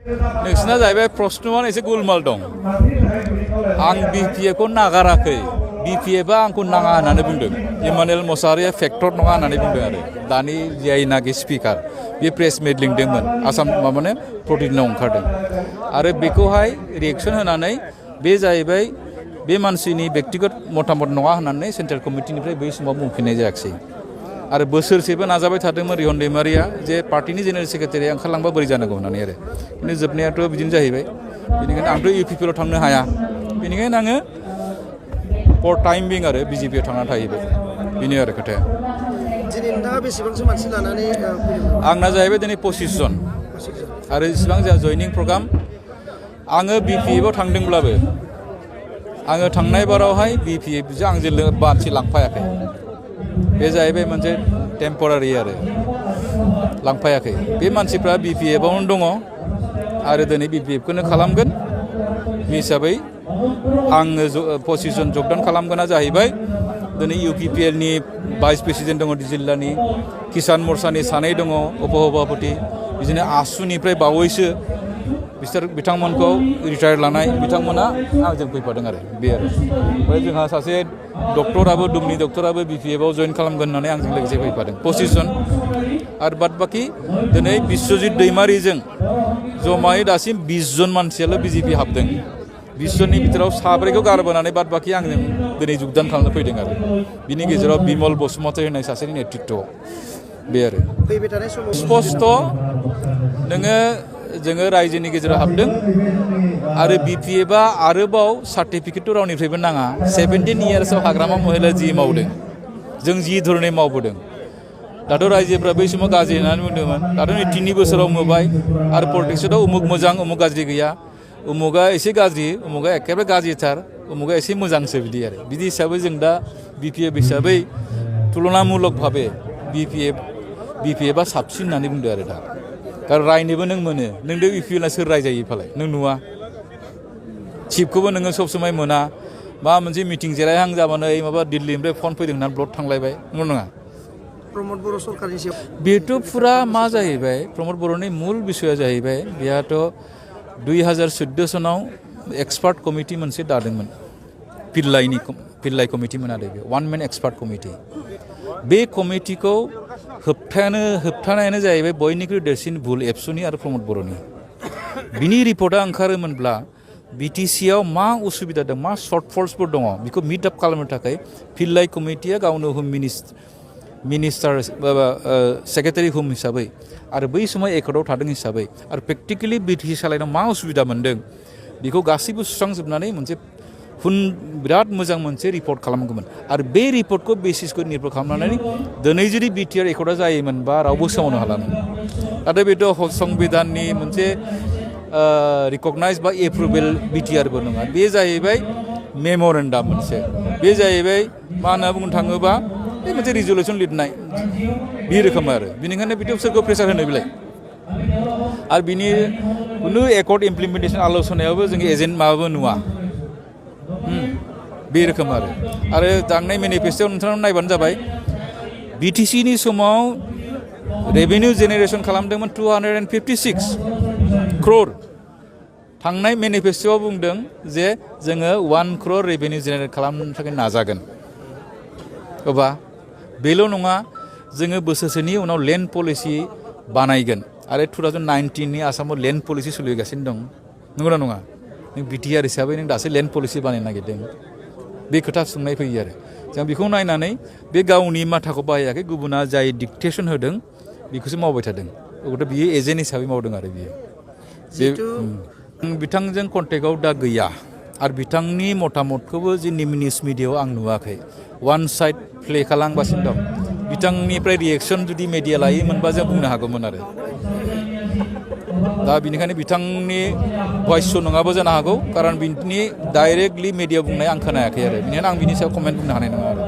नोंसिना जाहैबाय प्रश्नआ एसे गुलमाल दं आं बिपिएफखौ नागाराखै बिपिएफआ आंखौ नाङा होननानै बुंदों इमानुएल मसाहारिया फेक्टर नङा होननानै बुंदों आरो दानि जायनाखि स्पिकार बे प्रेस मिट लिंदोंमोन आसाम माने प्रतिदिनाव ओंखारदों आरो बेखौहाय रिएक्सन होनानै बे जाहैबाय बे मानसिनि व्यक्तिगत मतामत नङा होननानै सेन्ट्रेल कमिटिनिफ्राय बै समाव बुंफिननाय जायाखिसै आरो बोसोरसेबो नाजाबाय थादोंमोन रिहन दैमारिया जे पार्टिनि जेनेरेल सेक्रेटारिया ओंखारलांबा बोरै जानांगौ होननानै आरो खिन्थु जोबनायाथ' बिदिनो जाहैबाय बेनिखायनो आंथ' इउपिपिएलाव थांनो हाया बेनिखायनो आङो फर टाइम बिं आरो बिजेपिआव थांनानै थाहैबाय बेनो आरो खोथाया दिनै नोंथाङा बेसेबांसो मानसि लानानै आंना जाहैबाय दिनै 25 जन आरो इसिबां जोंहा जयनिं प्रग्राम आङो बिपिएफआव थांदोंब्लाबो आङो थांनाय बारावहाय बिपिएफजों आंजों मानसि लांफायाखै बे जाहैबाय मोनसे टेम्परारि आरो लांफायाखै बे मानसिफ्रा बिपिएफआवनो दङ आरो दिनै बिपिएफखौनो खालामगोन बे हिसाबै आङो 25 जन जगदान खालामगोना जाहैबाय दिनै इउपिपिएलनि भाइस प्रेसिडेन्ट दङ जिल्लानि किसान मोर्चानि सानै दङ उपसभापति बिदिनो आसुनिफ्राय बावैसो बिथांमोनखौ रिटायार लानाय बिथांमोना आंजों फैफादों आरो बे आरो ओमफ्राय जोंहा सासे डक्टराबो दुमनि डक्टराबो बिपिएफआव जइन खालामगोन होननानै आंजों लोगोसे फैफादों 25 जन आरो बाद बाखि दिनै बिश्वजित दैमारिजों जमायै दासिम 20 जन मानसियाल' बिजेपि हाबदों 20 जननि बिथोराव साब्रैखौ गारबोनानै बाद बाखि आंजों दिनै जगदान खालामनो फैदों आरो बिनि गेजेराव बिमल बसुमतारी होननाय सासेनि नेतृत्वआव बे आरो फैबाय थानाय समाव स्पष्ट जोङो रायजोनि गेजेराव हाबदों आरो बिपिएफआ आरोबाव सार्टिफिकेटथ' रावनिफ्रायबो नाङा 17 इयार्सआव हाग्रामा महिला जि मावदों जों जि धरनै मावबोदों दाथ' रायजोफ्रा बै समाव गाज्रि होननानै बुंदोंमोन दाथ' नै 3 बोसोराव नुबाय आरो पलिटिक्सआव उमुक मोजां उमुक गाज्रि गैया उमुगा एसे गाज्रि उमुगा एखेबारे गाज्रिथार उमुगा एसे मोजांसो बिदि आरो बिदि हिसाबै जों दा बिपिएफ हिसाबै तुलनामूलक भाबे बिपिएफआ साबसिन होननानै बुंदों आरो दा कार रायनोबो नों मोनो नों दा इउपिएलआ सोर रायजायो फालाय नों नुवा चिफखौबो नोङो सब समाय मोना मा मोनसे मिटिं जिरायहां जाबानो माबा दिल्लीनिफ्राय फन फैदों होननानै ब्लड थांलायबाय नंगौ नङा प्रमद बर' सरकारनि सायाव बेथ' फुरा मा जाहैबाय प्रमद बर'नि मुल बिसया जाहैबाय बेहाथ' 2014 सनाव एक्सपार्ट कमिटि मोनसे दादोंमोन पिल्लाइ कमिटिमोन आरो बे 1 मेन एक्सपार्ट कमिटि बे कमिटिखौ होबथानायानो जाहैबाय बयनिख्रुइ देरसिन भुल एबसुनि आरो प्रमद बर'नि बिनि रिपर्टआ ओंखारोमोनब्ला बिटिसिआव मा उसुबिदा दं मा शर्टफल्सफोर दङ बेखौ मिट आप खालामनो थाखाय पिल्लाइ कमिटिया गावनो होम मिनिस्टार सेक्रेटारि होम हिसाबै आरो बै समाव एकर्डआव थादों हिसाबै आरो प्रेक्टिकेलि बिटिसि सालायनायाव मा उसुबिदा मोन्दों बेखौ गासैबो सुस्रांजोबनानै मोनसे बिराद मोजां मोनसे रिपर्ट खालामगौमोन आरो बे रिपर्टखौ बेसिसखौ निर्भर खालामनानै दिनै जुदि बिटिआर एकर्डआ जायोमोनबा रावबो सोमावनो हालामोन नाथाय बेथ' संबिधाननि मोनसे रिकगनाइज बा एप्रुभेल बिटिआरबो नङा बे जाहैबाय मेम'रेन्डाम मोनसे बे जाहैबाय मा होनना बुंनो थाङोबा बे मोनसे रिजलिउसन लिरनाय बे रोखोम आरो बेनिखायनो बिटिआर सोरखौ प्रेसार होनो बिलाय आरो बिनि कुनु एकर्ड इमप्लिमेन्टेसन आलोचनायावबो जों एजेन्ट माबाबो नुवा बे रोखोम आरो थांनाय मेनिफेस्ट'आव नोंथाङा नायबानो जाबाय बिटिसिनि समाव रेभिनिउ जेनेरेसन खालामदोंमोन 256 crore थांनाय मेनिफेस्ट'आव बुंदों जे जोङो 1 crore रेभिनिउ जेनेरेट खालामनो थाखाय नाजागोन अबा बेल' नङा जोङो बोसोरसेनि उनाव लेन्ड पलिसि बानायगोन आरो 2019नि आसामाव लेन्ड पलिसि सोलिगासिनो दं नंगौना नङा नों बिटिआर हिसाबै नों दासो लेन्ड पलिसि बानायनो नागिरदों बे खोथा सोंनाय फैयो आरो जों बेखौ नायनानै बे गावनि माथाखौ बाहायाखै गुबुना जाय डिक्टेसन होदों बेखौसो मावबाय थादों अब्लाथ' बियो एजेन्ट हिसाबै मावदों आरो बियो बिथांजों कन्टेक्टआव दा गैया आरो बिथांनि मतामतखौबो जोंनि निउस मिडियायाव आं नुवाखै वान साइड प्ले खालामगासिनो दं बिथांनिफ्राय रिएक्सन जुदि मेडिया लायोमोनबा जों बुंनो हागौमोन आरो दा बेनिखायनो बिथांनि भइस नङाबो जानो हागौ खारन बिनि डाइरेक्टलि मेडिया बुंनाय आं खोनायाखै आरो बेनिखायनो आं बिनि सायाव कमेन्ट बुंनो हानाय नङा आरो